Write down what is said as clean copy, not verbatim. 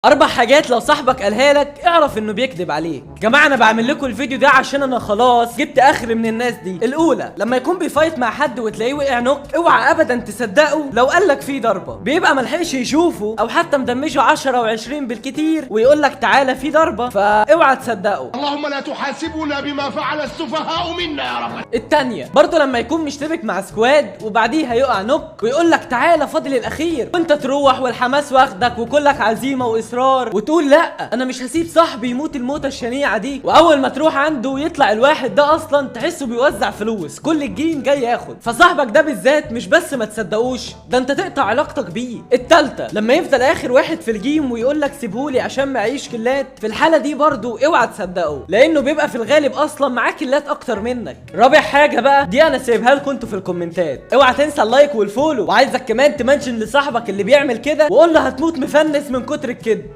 اربع حاجات لو صاحبك قالها لك اعرف انه بيكذب عليك. جماعة انا بعمل لكم الفيديو ده عشان انا خلاص جبت اخر من الناس دي. الاولى، لما يكون بي fight مع حد وتلاقيه وقع knock، اوعى ابدا تصدقه لو قال لك فيه ضربه، بيبقى ملحقش يشوفه او حتى مدمجه 10 و20 بالكتير ويقول لك تعالى في ضربه، فاوعى تصدقه. اللهم لا تحاسبنا بما فعل السفهاء منا يا رب. التانية برضه، لما يكون مشتبك مع squad وبعديها يقع knock ويقول لك تعالى فاضل الاخير، وانت تروح والحماس واخدك وكلك عزيمة واصرار وتقول لا انا مش هسيب صاحبي يموت الموتة الشنيعة دي، واول ما تروح عنده يطلع الواحد ده اصلا تحسه بيوزع فلوس كل ال game جاي ياخد. فصاحبك ده بالذات مش بس ما تصدقوش، ده انت تقطع علاقتك بيه. التالتة، لما يفضل اخر واحد في ال game ويقول لك سيبهولي عشان معيش كلات، في الحالة دي برضه اوعى تصدقه لانه بيبقى في الغالب اصلا معاه كلات اكتر منك. رابع حاجة بقى دي انا سايبها لكم انتوا في الكومنتات، اوعى تنسى ال like وال follow، وعايزك كمان ت mention لصاحبك اللي بيعمل كده وقول له هتموت مفنس من كتر الكذب.